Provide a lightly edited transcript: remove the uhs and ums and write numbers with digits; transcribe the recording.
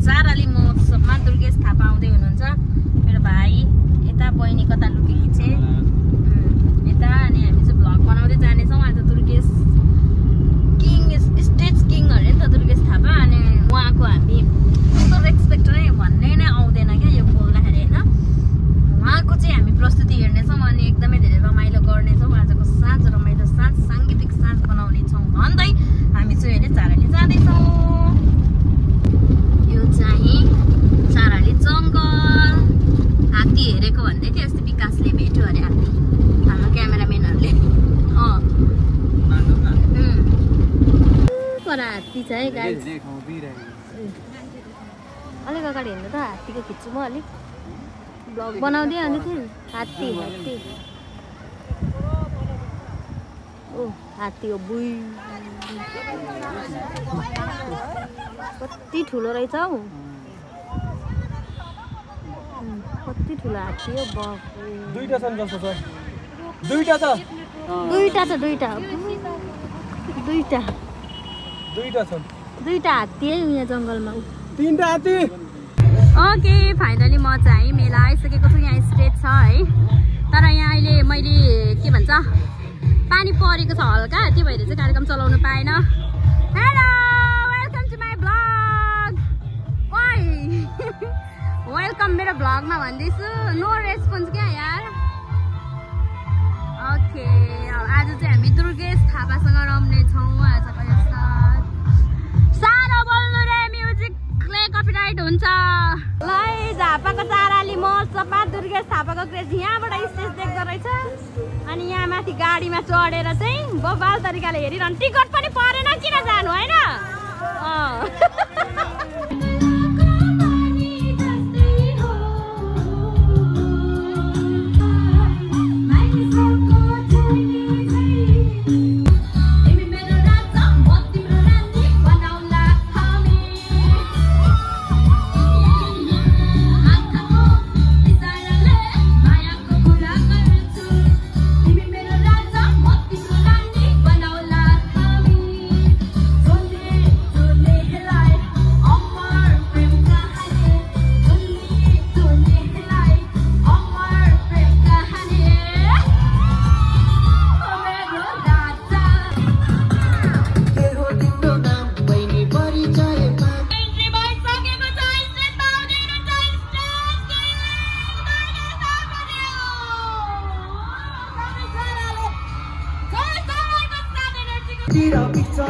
चाराली महोत्सवमा दुर्गेश थापा आउँदै हुनुहुन्छ। मेरो भाइ यता, बहिनी कता लुकेकी छे यता। अनि हामी चाहिँ भ्लग बनाउँदै जानेछौँ। आज दुर्गेश किङ, स्टेज किङ अरे नि त दुर्गेश थापा। अनि उहाँको हामी कस्तो रेस्पेक्ट नै भन्ने नै आउँदैन क्या यो बोल्दाखेरि होइन। उहाँको चाहिँ हामी प्रस्तुति हेर्नेछौँ अनि एकदमै धेरै रमाइलो गर्नेछौँ। आजको साँझ रमाइलो साँझ, साङ्गीतिक साँझ बनाउनेछौँ भन्दै हामी चाहिँ अहिले चाराली जाँदैछौँ। यो चाहिँ चाराली जङ्गल। हात्ती हेरेको भन्दै थियो यस्तो विकासले भेट्यो अरे हात्ती, हाम्रो क्यामेराम्यानहरूले। पर हात्ती छ है गाइस। अलिक अगाडि हेर्नु त, हात्तीको खिच्छु म अलिक ब्लग बनाउँदै आउँदै थिएँ। हात्ती हात्ती ओ हात्ती हो बुई, कति ठुलो रहेछ हौ, कति ठुलो हात्ती हो। दुईटा छन् जस्तो छ, दुईटा छ, दुईटा छ, दुईटा छन्, दुईटा हात्ती है यहाँ जङ्गलमा। तीनटा हात्ती। ओके, फाइनली म चाहिँ मेला आइसकेको छु। यहाँ स्टेज छ है, तर यहाँ अहिले मैले के भन्छ पानी परेको छ हल्का, त्यो भएर चाहिँ कार्यक्रम चलाउनु पाएन। Hello, welcome to my blog. Welcome मेरो ब्लगमा भन्दैछु। नो रेस्पोन्स क्या यार। ओके, आज चाहिँ हामी दुर्गेश थापासँग रम्ने छौँ आजको यो साथ। साह्रो बोल्नु रे, म्युजिकले कपिराइट हुन्छ। ल झापाको चाराली महोत्सवमा दुर्गेश थापाको क्रेज यहाँबाट स्टेज देख्दो रहेछ। अनि यहाँ माथि गाडीमा चढेर चाहिँ बबाल तरिकाले हेरिरहनु। टिकट पनि परेन, किन जानु होइन। Tira pizza,